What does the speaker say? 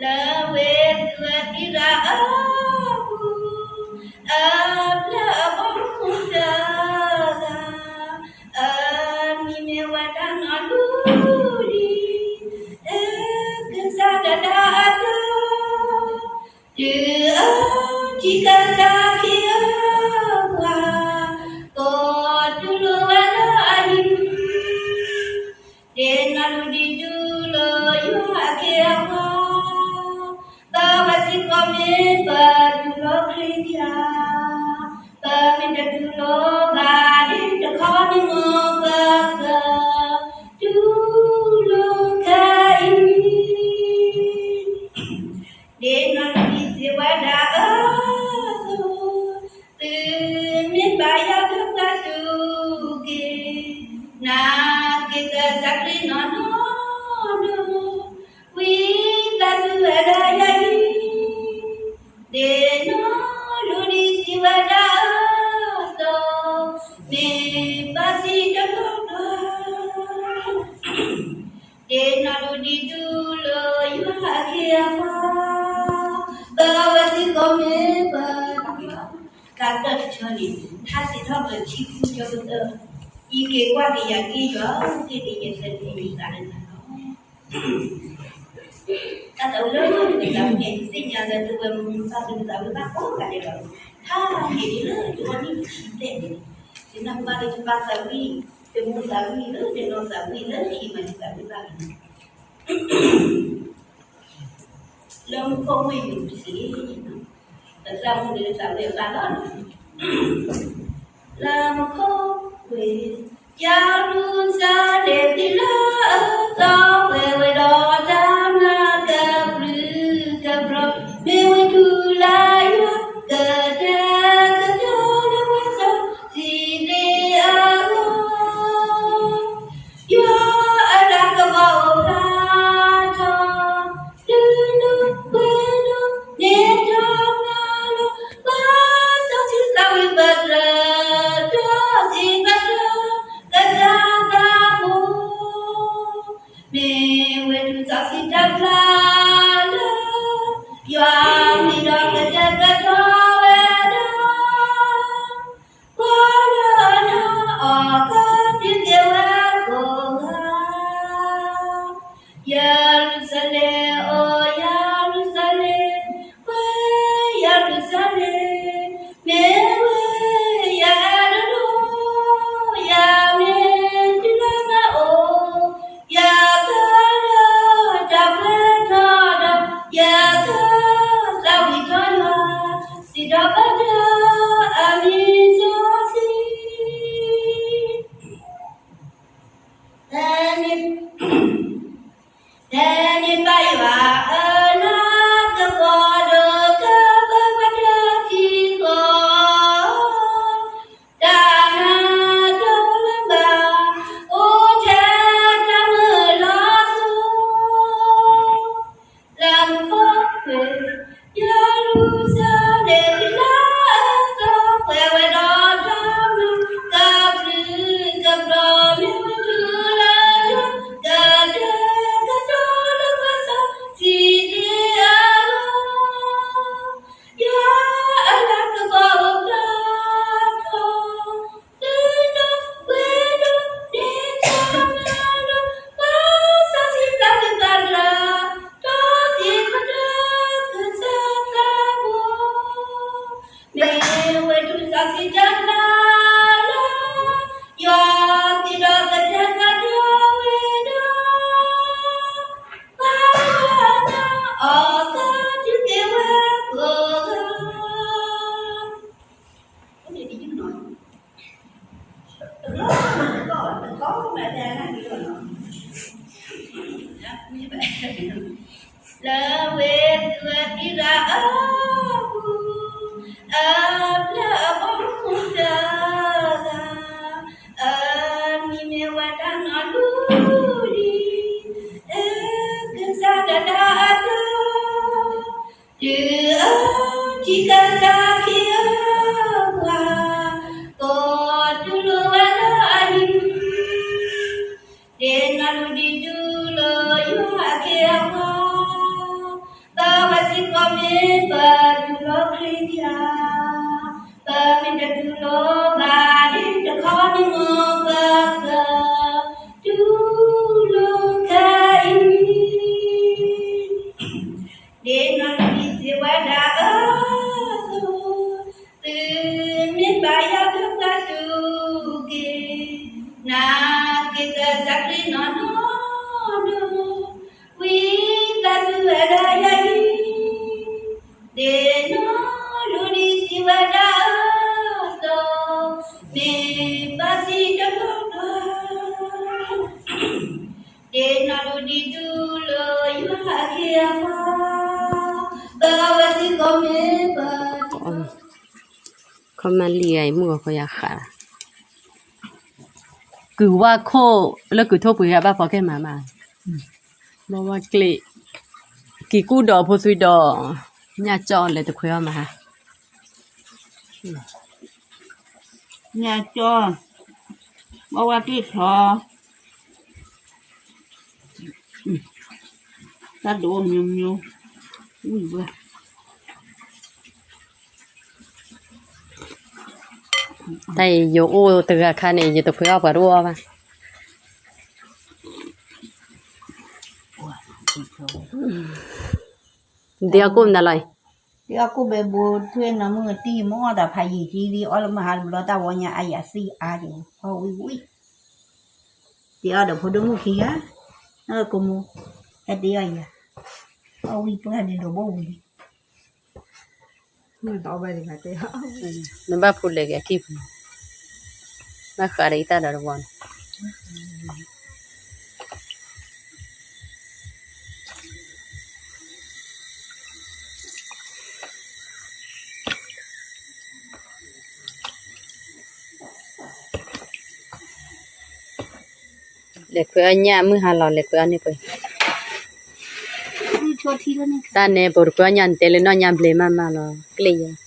လၢဝ့ၢ်သုးအသံရၣ်အပူၤ, အဘျုးအဖှိၣ်မူတဂၤ, အမံၤမ့ၢ်ဝဲတၢ်နီၢ်လူလံ, အကစၢ်ဒၣ်တၢ်အသီ, တုၤအထံၣ်ကစၢ်ခရံာ်အပှၤ, ကိးတူၢ်လိာ်ဝဲလၢအဟံၣ် ဒ်နၤလူဒ်တူၢ်လိာ်ယွၤအခ့အပှၤ, ပဝဲစ့ၢ်ကီးမ့ၢ်ပတူၢ်လိာ်ခရံာ်ဧါ, ပမ့ၢ်တတူၢ်လိာ်ဘၣ်ဒ်တခီန့ၣ်မ့ၢ်ပကတူၢ်လိာ်ခဲအံၤ ဒ်နၤလူဒ်စ့ဝဲဒၣ်အသိး, သုမ့ၢ်ဘၣ်ယွၤကပှၤစူၢ်က့ၤ, နာ်က့ၤကစၢ်ခရံာ်နီၢ်နီၢ်ဒိၣ်, ဝံသးစူၤဝဲဒၣ်ယၤအံၤ, ဒ်နၤလူဒ်စ့ဝဲဒၣ်အသိး, မ့ၢ်ဘၣ်စံးတဘျီဘျီ ဒ်နၤလူဒ်တူၢ်လိာ်ယွၤအခ့အပှၤ, ပဝဲစ့ၢ်ကီးမ့ၢ်ပ, တၢ်တၢၢ်တဆၢန့ၣ်, ထါစံးထီၣ်ပတြၢၤခံဆံသၢ, အံးက့ၤကွၢ်က့ၤယၤက့ၤယွၤ, က့ၤက့ၤယဲၢ်သၢန့ၣ်ယသးလၢနၤလီၤ. တၢ်သးဝံၣ်လၢနကသးဝံၣ်န့ၣ် သ့ၣ်ညါလၢတဝဲမူဘၣ်ကသးဝံၣ်ဘၣ်ကိးဂၤဒဲးလီၤ. ထါန့ၣ်ဒ်လၢတဝီနံၣ်တဆံဘျဲၣ်န့ၣ်, ယနၢ်ဟူဘၣ်လၢတပၢ်သးဝံၣ်, တမိၢ်သးဝံၣ်လၢတနီၤသးဝံၣ်လၢခံမၤတသးဝံၣ်ဘၣ်န့ၣ် လၢမူခိၣ်ဝ့ၢ်ယရူၤၡလ့ၣ်, ပသးမူန့ၣ်သးဝံၣ်အဘၣ်လီၤ. လၢမူခိၣ်ဝ့ၢ်ယရူၤၡလ့ၣ် သံလၢအသီပှဲၤဝဲဒီးတၢ်မၤကပြုၢ်ကပြီၤ, မ့ၢ်ဝဲတူၢ်လၢယွၤ ကတဲာ်ကတီၤလၢပှၤစီဆှံလ့ၣ်အဂီၢ် ယွၤအတၢ်ကဘီအိၣ်ဖျါထီၣ်, ဒုးဒိၣ်ပှ့ၤဒိၣ်န့ၢ်တၢ်မၤလီၤ, ပှၤစီဆှံသးဝံၣ်ပတြၢၤ, ဒီးစံးပတြၢၤကစၢ်သးဘိ, မ့ၢ်ဝဲတူၢ်စီဆှံတၢ်ဖျါလၢ ယွၤမံၤဒီးကတဲာ်ကတီၤဝဲဒၣ် ပှၤလၢအနီၢ်အီၤကဒုးက့ၤဝဲကိးဂၤ, ယရူၤၡလ့ၣ်ဧၢ, ယရူၤၡလ့ၣ်, ဝဲယရူၤၡလ့ၣ်, မ့ၢ်ဝဲယအဲၣ်ဒိၣ်ဒိၣ်, ယမ့ၢ်တုၤလၢမၤအိၣ် ယကလၢတၢ်ပှဲၤထီၣ်ဒီး ယကသးဝံၣ်ထီၣ်ယွၤ, စံးထီၣ်ပတြၢၤအမံၤစီဆှံ ဖဲန့ၣ်, ဖဲန့ၣ်ဘၣ်ယွၤအလၤကပီၤဒီး ကပၢၤပှၤတၢ်ထံကီၢ်, တၢ်နးတၢ်ဖှီၣ်လၢဘၣ် အိၣ်ထဲတၢ်မုၢ်လီၤစိၤ လၢမူခိၣ်ဝ့ၢ်ယရူၤၡလ့ၣ် သံလၢအသီပှဲၤဝဲဒီးတၢ်မၤ ကပြုၢ်ကပြီၤ မ့ၢ်ဝဲတူၢ်လၢယွၤ ကတဲာ်ကတီၤလၢပှၤစီဆှံလ့ၣ်အဂီၢ် ယွၤအတၢ်ကဘီအိၣ်ဖျါထီၣ် ဒုးဒိၣ်ပှ့ၤဒိၣ်န့ၢ်တၢ်မၤလီၤ ပှၤစီဆှံသးဝံၣ်ပတြၢၤ ဒီးစံးပတြၢၤကစၢ်သးဘိ မ့ၢ်ဝဲတူၢ်စီဆှံတၢ်ဖျါလၢ ယွၤက့ၤဒီးကတဲာ်ကတီၤဝဲဒၣ် ပှၤလၢအနီၢ်အီၤကဒုးက့ၤဝဲကိးဂၤ တဘျီတဘျီ တဘျီမ့ၢ်တဲနၢ်ဟူလီၤနီၤ လၢဝ့ၢ်သုးအသံရၣ်အပူၤ အဘျုးအဖှိၣ်မူတဂၤ အမံၤမ့ၢ်ဝဲတၢ်နီၢ်လူလံ အကစၢ်ဒၣ်တၢ်အသီ တုၤအထံၣ်ကစၢ်ခရံာ်အပှၤ ကိးတူၢ်လိာ်ဝဲလၢအဟံၣ် ဒ်နၤလူဒ်တူၢ်လိာ်ယွၤအခ့ ယွၤ, ပဝဲစ့ၢ်ကီးမ့ၢ်ပတူၢ်လိာ်ခရံာ်ဧါ, ပမ့ၢ်တတူၢ်လိာ်ဘၣ်န့ၣ်တခီန့ၣ်မ့ၢ်ပကတူၢ်လိာ်ခဲအံၤ, ဒ်နီၢ်ဒိၣ်ဒံးစံးဝဲဒၣ်အသိး, သုမ့ၢ်ဘၣ်ယွၤကပှၤစူၢ်က့ၤ, နာ်က့ၤကစၢ်ခရံာ်နီၢ်နီၢ်ဒိၣ်, ဝံသးစူၤဝဲဒၣ်ယၤအံၤ, ဒ်နီၢ်ဒိၣ်ဒံးစံးဝဲဒၣ်အသိး, မ့ၢ်ဘၣ်စံးတတီတီ, ဒ်နီၢ်ဒိၣ်ဒံးတူၢ်လိာ်ယွၤအခ့အပှၤ, ပဝဲစ့ၢ်ကီးမ့ၢ်ပ ခီမၤလံၤဂၤအံၤ မုၢ်ဂီၤခီယၤဃးလီၤ, ကုၢ်ဝါခိၣ်လၢကုၢ်ထိၣ်ပှ့ၤဂၤဘၣ်ဖီကဲမးမး, ဘီဝါကျ့ၣ်, ကံၢ်ကူၣ်ဒီးဖိသွံဒီး, ညၣ်ကၠီလဲၤတခွဲးအီၣ်မးဟါ, ညၣ်ကၠီ, ဘီဝါကျ့ၣ်ချီ, တၢ်ဒိးမျိုးမျိုး, ဝံၣ်ဝဲ တၢ်အံၤယအိၣ်တဂၤခါန့ၣ် ယတခွဲးအီၣ်ပှၤတအိၣ်အီၣ်ဘၣ်, ဒ်အီၣ်ကိၣ်မနုၤလီၤအံၤ, ဒ်အီၣ်ကိၣ်ဘဲဘိထွဲနီၢ်မုၢ်တံၢ်မ့ၢ်အီၣ်တၢ်ဖးယံာ်ကံလံ အီၣ်လၢမုၢ်ဟါတဘျီတၢ်ဝီညါအါယၤသံအါက့ၤ အီၣ်ဝံၣ်ဝံၣ်, ဒ်အီၣ်ဒီးဖိဒိၣ်မုၣ်ခံဂၤ, နကမိၢ်, ဟဲဒ်အီၣ်ယၤ, အီၣ်ဝံၣ်ပှၢ်ဒ်ဒီးဘိၣ်ဝံၤလံ နဘၣ်ဖိလဲၤက့ၤအကံၢ်ပူၤ, ဘၣ်ဃးဒီးအံၤတၢ်ဒီးတဝီန့ၣ်, လဲၤခွဲးအီၣ်ညၣ်မုၢ်ဟါလီၤ လဲၤခွဲးအီၣ်န့ၢ်ပှဲၤ, တၢ်န့ၣ် ပတခွဲးအီၣ်ညၣ်နတဲလၢနီၢ်ညါဘျဲးမးမးလီၤ ကျ့ၣ်ယၤ